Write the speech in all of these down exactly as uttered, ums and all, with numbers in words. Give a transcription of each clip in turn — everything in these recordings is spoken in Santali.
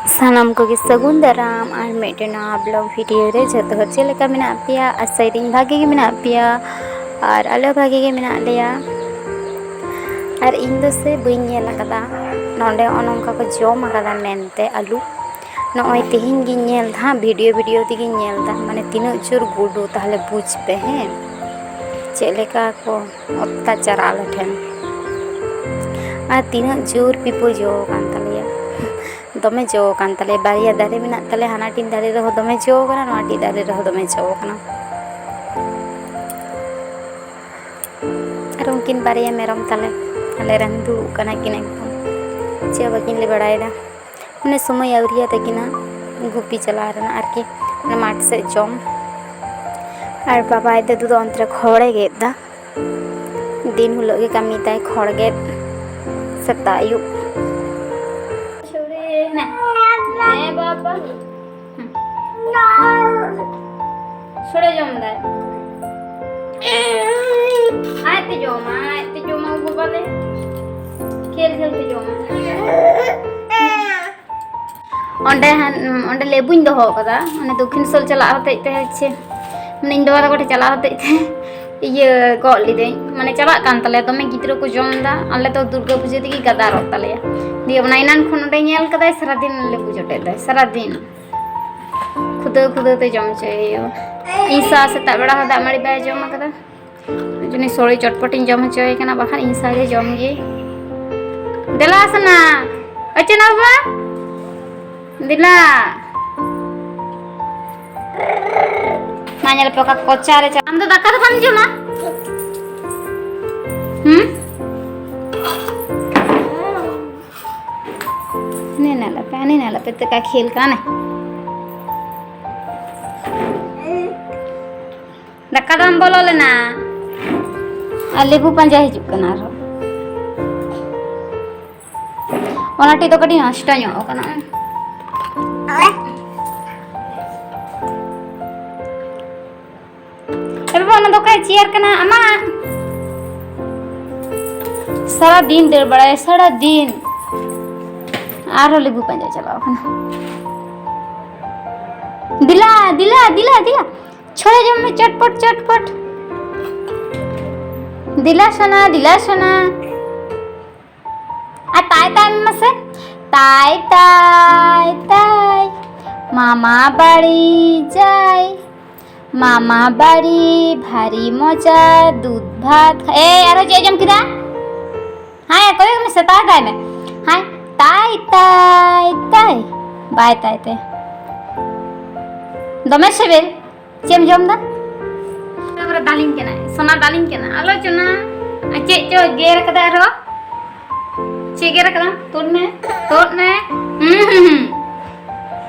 ᱥᱟᱱᱟᱢ ᱠᱚᱜᱮ ᱥᱟᱹᱜᱩᱱ ᱫᱟᱨᱟᱢ ᱟᱨ ᱢᱤᱫᱴᱮᱱ ᱱᱟᱣᱟ ᱵᱞᱚᱜ ᱵᱷᱤᱰᱤᱭᱳ ᱨᱮ᱾ ᱡᱚᱛᱚ ᱦᱚᱲ ᱪᱮᱫ ᱞᱮᱠᱟ ᱢᱮᱱᱟᱜ ᱯᱮᱭᱟ? ᱟᱥᱟᱭᱮᱫᱟᱹᱧ ᱵᱷᱟᱜᱮ ᱜᱮ ᱢᱮᱱᱟᱜ ᱯᱮᱭᱟ ᱟᱨ ᱟᱞᱮ ᱦᱚᱸ ᱵᱷᱟᱜᱮ ᱜᱮ ᱢᱮᱱᱟᱜ ᱞᱮᱭᱟ᱾ ᱟᱨ ᱤᱧ ᱫᱚ ᱥᱮ ᱵᱟᱹᱧ ᱧᱮᱞ ᱟᱠᱟᱫᱟ ᱱᱚᱰᱮ ᱱᱚᱜᱼᱚ ᱱᱚᱝᱠᱟ ᱠᱚ ᱡᱚᱢ ᱟᱠᱟᱫᱟ ᱢᱮᱱᱛᱮ ᱟᱹᱞᱩ᱾ ᱱᱚᱜᱼᱚᱭ ᱛᱮᱦᱮᱧ ᱜᱤᱧ ᱧᱮᱞ ᱫᱟ, ᱵᱷᱤᱰᱤᱭᱳ ᱵᱷᱤᱰᱤᱭᱳ ᱛᱮᱜᱤᱧ ᱧᱮᱞ ᱫᱟ, ᱢᱟᱱᱮ ᱛᱤᱱᱟᱹᱜ ᱡᱳᱨ ᱜᱩᱰᱩ, ᱛᱟᱦᱞᱮ ᱵᱩᱡᱽ ᱯᱮ ᱦᱮᱸ ᱪᱮᱫ ᱞᱮᱠᱟ ᱠᱚ ᱚᱛᱛᱟᱪᱟᱨᱟ ᱟᱞᱮ ᱴᱷᱮᱱ᱾ ᱟᱨ ᱛᱤᱱᱟᱹᱜ ᱡᱳᱨ ᱯᱤᱯᱟᱹ ᱡᱚ ᱟᱠᱟᱱ ᱛᱟᱞᱮᱭᱟ, ᱫᱚᱢᱮ ᱡᱚ ᱟᱠᱟᱱ ᱛᱟᱞᱮᱭᱟ᱾ ᱵᱟᱨᱭᱟ ᱫᱟᱨᱮ ᱢᱮᱱᱟᱜ ᱛᱟᱞᱮᱭᱟ, ᱦᱟᱱᱟᱴᱤᱧ ᱫᱟᱨᱮ ᱨᱮᱦᱚᱸ ᱫᱚᱢᱮ ᱡᱚ ᱟᱠᱟᱱᱟ, ᱱᱚᱣᱟᱴᱤᱡ ᱫᱟᱨᱮ ᱨᱮᱦᱚᱸ ᱫᱚᱢᱮ ᱡᱚ ᱟᱠᱟᱱᱟ᱾ ᱟᱨ ᱩᱱᱠᱤᱱ ᱵᱟᱨᱭᱟ ᱢᱮᱨᱚᱢ ᱛᱟᱞᱮ ᱟᱞᱮ ᱨᱮᱱ ᱫᱩᱲᱩᱵ ᱠᱟᱱᱟ ᱠᱤᱱ ᱮᱠᱫᱚᱢ, ᱪᱮᱫ ᱦᱚᱸ ᱵᱟᱹᱠᱤᱱ ᱞᱟᱹᱭ ᱵᱟᱲᱟᱭᱮᱫᱟ᱾ ᱢᱟᱱᱮ ᱥᱚᱢᱚᱭ ᱟᱹᱣᱨᱤᱭᱟ ᱛᱟᱹᱠᱤᱱᱟ ᱜᱩᱯᱤ ᱪᱟᱞᱟᱣ ᱨᱮᱱᱟᱜ ᱟᱨᱠᱤ, ᱢᱟᱱᱮ ᱢᱟᱴᱷ ᱥᱮᱫ ᱡᱚᱢ᱾ ᱟᱨ ᱵᱟᱵᱟᱭ ᱫᱟᱫᱩ ᱫᱚ ᱚᱱᱛᱮ ᱨᱮ ᱠᱷᱚᱲᱮ ᱜᱮᱫ ᱫᱟ, ᱫᱤᱱ ᱦᱤᱞᱳᱜ ᱜᱮ ᱠᱟᱹᱢᱤ ᱛᱟᱭ ᱠᱷᱚᱲ ᱜᱮᱫ ᱥᱮᱛᱟᱜ ᱟᱹᱭᱩᱵ᱾ ᱥᱚᱲᱮ ᱱᱟ᱾ ᱦᱮᱸ ᱵᱟᱵᱟ᱾ ᱦᱩᱸ᱾ ᱥᱚᱲᱮ ᱡᱚᱢ ᱫᱟᱭ᱾ ᱟᱡᱛᱮ ᱡᱚᱢᱟ, ᱟᱡᱛᱮ ᱡᱚᱢᱟ, ᱵᱟᱵᱟ ᱞᱮ᱾ ᱠᱷᱮᱞ ᱠᱷᱮᱞ ᱛᱮ ᱡᱚᱢᱟ᱾ ᱚᱸᱰᱮ ᱦᱟᱱ-, ᱚᱸᱰᱮ ᱞᱮᱵᱩᱧ ᱫᱚᱦᱚ ᱟᱠᱟᱫᱟ, ᱚᱱᱮ ᱫᱚᱠᱠᱷᱤᱱᱮᱥᱚᱨ ᱪᱟᱞᱟᱜ ᱦᱚᱛᱮᱡ ᱛᱮ ᱦᱚᱪᱪᱷᱮ, ᱢᱟᱱᱮ ᱤᱧ ᱵᱟᱵᱟ ᱛᱟᱠᱚ ᱴᱷᱮᱱ ᱪᱟᱞᱟᱜ ᱦᱚᱛᱮᱡ ᱛᱮ ᱤᱭᱟᱹ ᱜᱚᱜ ᱞᱤᱫᱟᱹᱧ, ᱢᱟᱱᱮ ᱪᱟᱞᱟᱜ ᱠᱟᱱ ᱛᱟᱞᱮᱭᱟ, ᱫᱚᱢᱮ ᱜᱤᱫᱽᱨᱟᱹ ᱠᱚ ᱡᱚᱢ ᱮᱫᱟ, ᱟᱞᱮ ᱫᱚ ᱫᱩᱨᱜᱟᱹ ᱯᱩᱡᱟᱹ ᱛᱮᱜᱮ ᱜᱟᱫᱟᱨᱚᱜ ᱛᱟᱞᱮᱭᱟ᱾ ᱫᱤᱭᱮ ᱚᱱᱟ ᱮᱱᱟᱱ ᱠᱷᱚᱱ ᱚᱸᱰᱮ ᱧᱮᱞ ᱠᱟᱫᱟᱭ, ᱥᱟᱨᱟᱫᱤᱱ ᱞᱮᱵᱩ ᱡᱚᱴᱮᱫ ᱫᱟᱭ, ᱥᱟᱨᱟᱫᱤᱱ ᱠᱷᱩᱫᱟᱹᱣ ᱠᱷᱩᱫᱟᱹᱣ ᱛᱮ ᱡᱚᱢ ᱦᱚᱪᱚᱭᱮ ᱦᱩᱭᱩᱜᱼᱟ᱾ ᱤᱧ ᱥᱟᱶ ᱥᱮᱛᱟᱜ ᱵᱮᱲᱟ ᱦᱚᱸ ᱫᱟᱜ ᱢᱟᱹᱲᱤ ᱵᱟᱭ ᱡᱚᱢ ᱟᱠᱟᱫᱟ, ᱡᱟᱹᱱᱤᱡ ᱥᱚᱲᱮ ᱪᱚᱴᱯᱚᱴᱤᱧ ᱡᱚᱢ ᱦᱚᱪᱚᱭᱮ ᱠᱟᱱᱟ, ᱵᱟᱠᱷᱟᱱ ᱤᱧ ᱥᱟᱶ ᱜᱮ ᱡᱚᱢ ᱜᱮ᱾ ᱫᱮᱞᱟ ᱥᱟᱱᱟ, ᱚᱪᱮᱱᱟ ᱵᱟᱵᱟ, ᱫᱮᱞᱟ᱾ ᱢᱟ ᱧᱮᱞ ᱯᱮ ᱚᱠᱟ ᱠᱚᱪᱟ ᱨᱮ ᱪᱟ-, ᱟᱢ ᱫᱚ ᱫᱟᱠᱟ ᱫᱚ ᱵᱟᱢ ᱡᱚᱢᱟ? ᱦᱩᱸ? ᱦᱟᱹᱱᱤ ᱱᱟ ᱞᱟᱯᱮ, ᱦᱟᱹᱱᱤ ᱱᱟ ᱞᱟᱯᱮ, ᱛᱮᱠᱟ ᱠᱷᱮᱞ ᱠᱟᱱᱟ᱾ ᱫᱟᱠᱟ ᱫᱚᱢ ᱵᱚᱞᱚ ᱞᱮᱱᱟ᱾ ᱟᱨ ᱞᱮᱵᱩ ᱯᱟᱸᱡᱟ ᱦᱤᱡᱩᱜ ᱠᱟᱱᱟ ᱟᱨᱦᱚᱸ᱾ ᱚᱱᱟ ᱴᱤᱡ ᱫᱚ ᱠᱟᱹᱴᱤᱡ ᱱᱚᱥᱴᱚ ᱧᱚᱜ ᱠᱟᱱᱟ᱾ ᱮ ᱵᱟᱵᱟ, ᱚᱱᱟ ᱫᱚ ᱚᱠᱟᱭ ᱪᱮᱭᱟᱨ ᱠᱟᱱᱟ ᱟᱢᱟᱜ? ᱥᱟᱨᱟ ᱫᱤᱱ ᱫᱟᱹᱲ ᱵᱟᱲᱟᱭᱟ, ᱥᱟᱨᱟ ᱫᱤᱱ᱾ ᱟᱨᱦᱚᱸ ᱞᱤᱵᱩ ᱯᱟᱸᱡᱟ ᱪᱟᱞᱟᱣ ᱠᱟᱱᱟ᱾ ᱫᱤᱞᱟ, ᱫᱤᱞᱟ, ᱫᱤᱞᱟ, ᱫᱤᱞᱟ᱾ ᱪᱷᱚᱲᱟ ᱡᱚᱢ ᱢᱮ, ᱪᱚᱴᱯᱚᱴ, ᱪᱚᱴᱯᱚᱴ᱾ ᱫᱤᱞᱟ ᱥᱚᱱᱟ, ᱫᱤᱞᱟ ᱥᱚᱱᱟ᱾ ᱟᱨ ᱛᱟᱭ ᱛᱟᱭ ᱢᱮ ᱢᱟᱥᱮ᱾ ᱛᱟᱭ, ᱛᱟᱭ, ᱛᱟᱭ, ᱢᱟᱢᱟ ᱵᱟᱲᱤ ᱡᱟᱭ, ᱢᱟᱢᱟ ᱵᱟᱲᱤ ᱵᱷᱟᱨᱤ ᱢᱚᱡᱟ, ᱫᱩᱫᱷ ᱵᱷᱟᱛ᱾ ᱮᱭ, ᱟᱨᱦᱚᱸ ᱪᱮᱫ ᱮ ᱡᱚᱢ ᱠᱮᱫᱟ? ᱦᱮᱸ, ᱠᱚᱭᱚᱜ ᱢᱮᱥᱮ, ᱛᱟᱭ ᱛᱟᱭ ᱢᱮ᱾ ᱦᱮᱸ, ᱛᱟᱭ, ᱛᱟᱭ, ᱛᱟᱭ᱾ ᱵᱟᱭ ᱛᱟᱭ ᱛᱮ᱾ ᱫᱚᱢᱮ ᱥᱤᱵᱤᱞ᱾ ᱪᱮᱫ ᱮᱢ ᱡᱚᱢ ᱫᱟ? ᱛᱟᱯᱚᱨᱮ ᱫᱟᱞᱤᱧ ᱠᱟᱱᱟᱭ, ᱥᱚᱱᱟ ᱫᱟᱞᱤᱧ ᱠᱟᱱᱟ᱾ ᱟᱞᱚ ᱪᱚᱱᱟ᱾ ᱟᱨ ᱪᱮᱫ ᱪᱚ ᱜᱮᱨ ᱠᱟᱫᱟ ᱟᱨᱦᱚᱸ᱾ ᱪᱮᱫ ᱜᱮᱨ ᱠᱟᱫᱟᱢ? ᱛᱩᱫ ᱢᱮ, ᱛᱩᱫ ᱢᱮ᱾ ᱦᱩᱸ, ᱦᱩᱸ, ᱦᱩᱸ᱾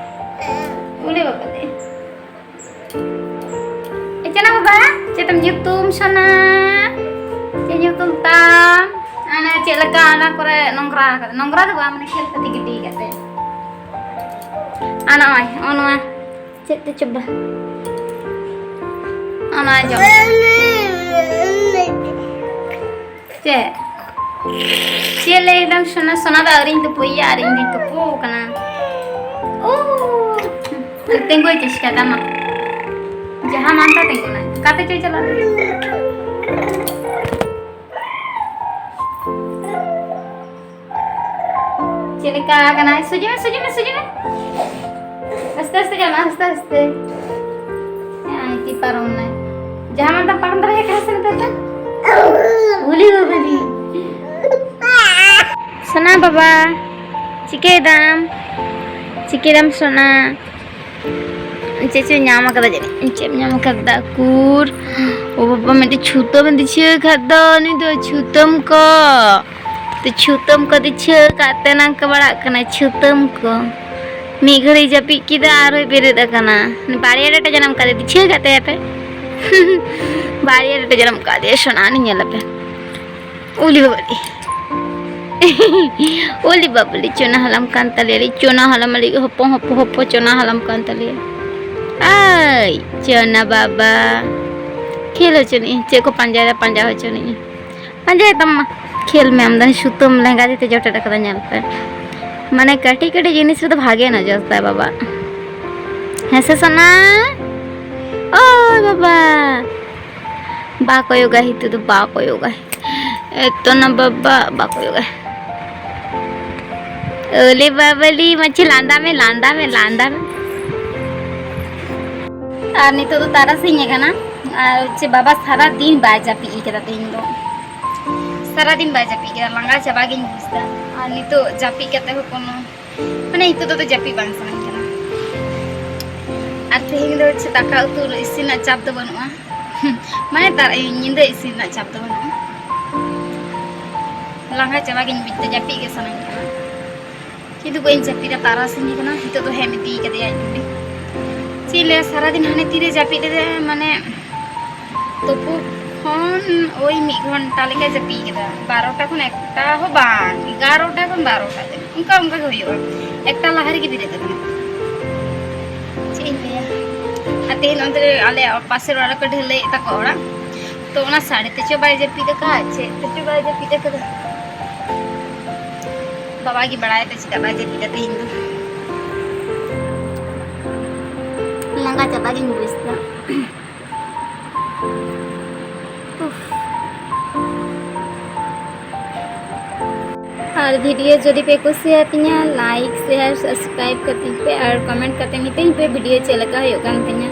ᱩᱞᱮ ᱵᱟᱵᱟ ᱞᱮ᱾ ᱮ ᱪᱟᱱᱟ ᱵᱟᱵᱟ, ᱪᱮᱫ ᱛᱟᱢ ᱧᱩᱛᱩᱢ ᱥᱚᱱᱟ? ᱪᱮᱫ ᱧᱩᱛᱩᱢ ᱛᱟᱢ? ᱚᱱᱟ ᱪᱮᱫ ᱞᱮᱠᱟ ᱚᱱᱟ ᱠᱚᱨᱮ ᱱᱚᱝᱨᱟ ᱠᱟᱫᱟ? ᱱᱚᱝᱨᱟ ᱫᱚ ᱵᱟᱝ, ᱢᱟᱱᱮ ᱠᱷᱮᱞ ᱠᱟᱛᱮ ᱜᱤᱰᱤ ᱠᱟᱛᱮ᱾ ᱟᱨ ᱱᱚᱜᱼᱚᱭ, ᱱᱚᱜᱼᱚ ᱱᱚᱣᱟ ᱪᱮᱫ ᱛᱮ ᱪᱚ ᱵᱟ? ᱚᱱᱟ ᱡᱚᱢ᱾ ᱪᱮᱫ? ᱪᱮᱫ ᱞᱟᱹᱭ ᱫᱟᱢ ᱥᱚᱱᱟ? ᱥᱚᱱᱟ ᱫᱚ ᱟᱹᱣᱨᱤᱧ ᱛᱩᱯᱩᱭᱮᱭᱟ, ᱟᱨ ᱤᱧ ᱫᱩᱧ ᱛᱩᱯᱩ ᱠᱟᱱᱟ᱾ ᱳ! ᱛᱤᱸᱜᱩᱭ ᱪᱮᱥᱴᱟ ᱫᱟ ᱢᱟ᱾ ᱡᱟᱦᱟᱸ ᱢᱟᱱᱛᱟ ᱛᱤᱸᱜᱩᱱᱟ᱾ ᱚᱠᱟᱛᱮ ᱪᱚᱭ ᱪᱟᱞᱟᱜ ᱞᱟᱹᱜᱤᱫ? ᱪᱮᱫ ᱞᱮᱠᱟ ᱠᱟᱱᱟᱭ? ᱥᱚᱡᱷᱮ ᱢᱮ, ᱥᱚᱡᱷᱮ ᱢᱮ, ᱥᱚᱡᱷᱮ ᱢᱮ᱾ ᱟᱥᱛᱮ ᱟᱥᱛᱮ ᱪᱟᱞᱟᱜ ᱢᱮ, ᱟᱥᱛᱮ ᱟᱥᱛᱮ᱾ ᱦᱮᱸ, ᱛᱤ ᱯᱟᱨᱚᱢ ᱱᱟᱭ᱾ ᱡᱟᱦᱟᱸ ᱢᱟᱱᱛᱟᱢ ᱯᱟᱨᱚᱢ ᱫᱟᱲᱮᱭᱟᱜ ᱠᱟᱱᱟ ᱥᱮ ᱱᱚᱛᱮ ᱫᱚ? ᱩᱞᱤ ᱵᱟᱵᱟᱞᱤ᱾ ᱥᱚᱱᱟ ᱵᱟᱵᱟ, ᱪᱤᱠᱟᱹᱭ ᱫᱟᱢ? ᱪᱤᱠᱟᱹᱭ ᱫᱟᱢ ᱥᱚᱱᱟ? ᱪᱮᱫ ᱪᱚᱭ ᱧᱟᱢ ᱟᱠᱟᱫᱟ ᱡᱟᱹᱱᱤᱡ᱾ ᱪᱮᱫ ᱮᱢ ᱧᱟᱢ ᱟᱠᱟᱫᱟ? ᱩᱠᱩᱨ᱾ ᱳ ᱵᱟᱵᱟ, ᱢᱤᱫᱴᱮᱡ ᱪᱷᱩᱛᱟᱹᱢ ᱮ ᱫᱤᱪᱷᱟᱹ ᱟᱠᱟᱫ ᱫᱚ, ᱩᱱᱤ ᱫᱚ ᱪᱷᱩᱛᱟᱹᱢ ᱠᱚ᱾ ᱛᱚ ᱪᱷᱩᱛᱟᱹᱢ ᱠᱚ ᱫᱤᱪᱷᱟᱹ ᱟᱠᱟᱫ ᱛᱮ ᱱᱟᱝᱠᱟ ᱵᱟᱲᱟᱜ ᱠᱟᱱᱟ, ᱪᱷᱩᱛᱟᱹᱢ ᱠᱚ᱾ ᱢᱤᱫ ᱜᱷᱟᱹᱲᱤᱡ ᱡᱟᱹᱯᱤᱫ ᱠᱮᱫᱟ, ᱟᱨᱦᱚᱸᱭ ᱵᱮᱨᱮᱫ ᱟᱠᱟᱱᱟ᱾ ᱵᱟᱨᱭᱟ ᱰᱟᱴᱟ ᱡᱟᱱᱟᱢ ᱠᱟᱫᱮ, ᱫᱤᱪᱷᱟᱹ ᱟᱠᱟᱫ ᱛᱟᱭᱟ ᱯᱮ? ᱵᱟᱨᱭᱟ ᱰᱟᱴᱟ ᱡᱟᱱᱟᱢ ᱠᱟᱫᱮᱭᱟ ᱥᱚᱱᱟ, ᱩᱱᱤ ᱧᱮᱞ ᱟᱯᱮ᱾ ᱩᱞᱤ ᱵᱟᱵᱟᱞᱤ᱾ ᱩᱞᱤ ᱵᱟᱵᱟᱞᱤ, ᱪᱚᱱᱟ ᱦᱟᱞᱟᱢ ᱠᱟᱱ ᱛᱟᱞᱮᱭᱟ, ᱪᱚᱱᱟ ᱦᱟᱞᱟᱢ ᱟᱞᱮ ᱦᱚᱯᱚᱱ, ᱦᱚᱯᱚᱱ, ᱦᱚᱯᱚᱱ ᱪᱚᱱᱟ ᱦᱟᱞᱟᱢ ᱠᱟᱱ ᱛᱟᱞᱮᱭᱟ᱾ ᱟᱭ, ᱪᱚᱱᱟ ᱵᱟᱵᱟ᱾ ᱠᱷᱮᱞ ᱦᱚᱪᱚᱱᱤᱡ, ᱪᱮᱫ ᱠᱚ ᱯᱟᱸᱡᱟᱭᱮᱫᱟ, ᱯᱟᱸᱡᱟ ᱦᱚᱪᱚᱱᱤᱡ᱾ ᱯᱟᱸᱡᱟᱭ ᱛᱟᱢ ᱢᱟ᱾ ᱠᱷᱮᱞ ᱢᱮ ᱟᱢ ᱫᱚ, ᱥᱩᱛᱟᱹᱢ ᱞᱮᱸᱜᱟ ᱛᱤ ᱛᱮ ᱡᱚᱴᱮᱫ ᱟᱠᱟᱫᱟ, ᱧᱮᱞ ᱯᱮ᱾ ᱢᱟᱱᱮ ᱠᱟᱹᱴᱤᱡ ᱠᱟᱹᱴᱤᱡ ᱡᱤᱱᱤᱥ ᱨᱮᱫᱚ ᱵᱷᱟᱜᱮ ᱱᱚᱡᱚᱨ ᱛᱟᱭ ᱵᱟᱵᱟ᱾ ᱦᱮᱸ ᱥᱮ ᱥᱚᱱᱟ? ᱳᱭ ᱵᱟᱵᱟ, ᱵᱟ ᱠᱚᱭᱚᱜᱟᱭ, ᱱᱤᱛᱚᱜ ᱫᱚ ᱵᱟ ᱠᱚᱭᱚᱜᱟᱭ᱾ ᱮᱛᱚ ᱱᱟ ᱵᱟᱵᱟ, ᱵᱟ ᱠᱚᱭᱚᱜᱟᱭ᱾ ᱳᱞᱮ ᱵᱟᱵᱟᱞᱤ, ᱢᱟᱪᱷᱮ ᱞᱟᱸᱫᱟ ᱢᱮ, ᱞᱟᱸᱫᱟ ᱢᱮ, ᱞᱟᱸᱫᱟ ᱢᱮ᱾ ᱟᱨ ᱱᱤᱛᱚᱜ ᱫᱚ ᱛᱟᱨᱟᱥᱤᱧ ᱟᱠᱟᱱᱟ, ᱟᱨ ᱪᱮ ᱵᱟᱵᱟ ᱥᱟᱨᱟ ᱫᱤᱱ ᱵᱟᱭ ᱡᱟᱹᱯᱤᱫ ᱠᱟᱫᱟ ᱛᱮᱦᱮᱧ ᱫᱚ᱾ ᱥᱟᱨᱟ ᱫᱤᱱ ᱵᱟᱭ ᱡᱟᱹᱯᱤᱫ ᱠᱟᱫᱟ, ᱞᱟᱸᱜᱟ ᱪᱟᱵᱟ ᱜᱤᱧ ᱵᱩᱡᱽ ᱫᱟ᱾ ᱟᱨ ᱱᱤᱛᱚᱜ ᱡᱟᱹᱯᱤᱫ ᱠᱟᱛᱮ ᱦᱚᱸ ᱠᱳᱱᱳ, ᱢᱟᱱᱮ ᱱᱤᱛᱚᱜ ᱫᱚ ᱟᱫᱚ ᱡᱟᱹᱯᱤᱫ ᱵᱟᱝ ᱥᱟᱱᱟᱧ ᱠᱟᱱᱟ᱾ ᱟᱨ ᱛᱮᱦᱮᱧ ᱫᱚ ᱪᱮ ᱫᱟᱠᱟ ᱩᱛᱩ ᱤᱥᱤᱱ ᱨᱮᱱᱟᱜ ᱪᱟᱯ ᱫᱚ ᱵᱟᱹᱱᱩᱜᱼᱟ᱾ ᱢᱟᱱᱮ ᱛᱟᱨ-, ᱧᱤᱫᱟᱹ ᱤᱥᱤᱱ ᱨᱮᱱᱟᱜ ᱪᱟᱯ ᱫᱚ ᱵᱟᱹᱱᱩᱜᱼᱟ᱾ ᱞᱟᱸᱜᱟ ᱪᱟᱵᱟ ᱜᱤᱧ ᱵᱩᱡᱽ ᱫᱟ, ᱡᱟᱹᱯᱤᱫ ᱜᱮ ᱥᱟᱱᱟᱧ ᱠᱟᱱᱟ᱾ ᱠᱤᱱᱛᱩ ᱵᱟᱹᱧ ᱡᱟᱹᱯᱤᱫᱟ, ᱛᱟᱨᱟᱥᱤᱧ ᱠᱟᱱᱟ, ᱱᱤᱛᱚᱜ ᱫᱚ ᱦᱮᱡ ᱤᱫᱤ ᱠᱟᱫᱮᱭᱟ ᱟᱡ ᱵᱩᱰᱤ᱾ ᱪᱮᱫ ᱤᱧ ᱞᱟᱹᱭᱟ, ᱥᱟᱨᱟᱫᱤᱱ ᱦᱟᱱᱮ ᱛᱤᱨᱮ ᱡᱟᱹᱯᱤᱫ ᱞᱮᱫᱟᱭ, ᱢᱟᱱᱮ ᱛᱩᱯᱩ ᱠᱷᱚᱱ ᱳᱭ ᱢᱤᱫ ᱜᱷᱚᱱᱴᱟ ᱞᱮᱠᱟ ᱡᱟᱹᱯᱤᱫ ᱠᱮᱫᱟ, ᱵᱟᱨᱚᱴᱟ ᱠᱷᱚᱱ ᱮᱠᱴᱟ ᱦᱚᱸ ᱵᱟᱝ, ᱮᱜᱟᱨᱚᱴᱟ ᱠᱷᱚᱱ ᱵᱟᱨᱚᱴᱟ ᱡᱟᱹᱱᱤᱡ, ᱚᱱᱠᱟ ᱚᱱᱠᱟ ᱜᱮ ᱦᱩᱭᱩᱜᱼᱟ, ᱮᱠᱴᱟ ᱞᱟᱦᱟ ᱨᱮᱜᱮ ᱵᱮᱨᱮᱫ ᱟᱠᱟᱱᱟ᱾ ᱪᱮᱫ ᱤᱧ ᱞᱟᱹᱭᱟ, ᱟᱨ ᱛᱮᱦᱮᱧ ᱚᱱᱛᱮ ᱨᱮ ᱟᱞᱮ ᱯᱟᱥᱮᱨ ᱚᱲᱟᱜ ᱨᱮᱠᱚ ᱰᱷᱟᱹᱞᱟᱹᱭᱮᱫ ᱛᱟᱠᱚ ᱚᱲᱟᱜ, ᱛᱚ ᱚᱱᱟ ᱥᱟᱰᱮ ᱛᱮᱪᱚ ᱵᱟᱭ ᱡᱟᱹᱯᱤᱫ ᱟᱠᱟᱫ, ᱪᱮᱫ ᱛᱮᱪᱚ ᱵᱟᱭ ᱡᱟᱹᱯᱤᱫ ᱟᱠᱟᱫᱟ᱾ ᱵᱟᱵᱟ ᱜᱮ ᱵᱟᱲᱟᱭ ᱛᱮ ᱪᱮᱫᱟᱜ ᱵᱟᱭ ᱡᱟᱹᱯᱤᱫᱟ ᱛᱮᱦᱮᱧ ᱫᱚ᱾ ᱞᱟᱸᱜᱟ ᱪᱟᱵᱟ ᱜᱤᱧ ᱵᱩᱡᱽ ᱫᱟ᱾ ᱩᱯᱷ᱾ ᱟᱨ video ᱡᱩᱫᱤ ᱯᱮ ᱠᱩᱥᱤᱭᱟᱛᱤᱧᱟ, like, share, subscribe ᱠᱟᱹᱛᱤᱧ ᱯᱮ ᱟᱨ comment ᱠᱟᱛᱮ ᱢᱤᱛᱟᱹᱧ ᱯᱮ video ᱪᱮᱫ ᱞᱮᱠᱟ ᱦᱩᱭᱩᱜ ᱠᱟᱱ ᱛᱤᱧᱟ᱾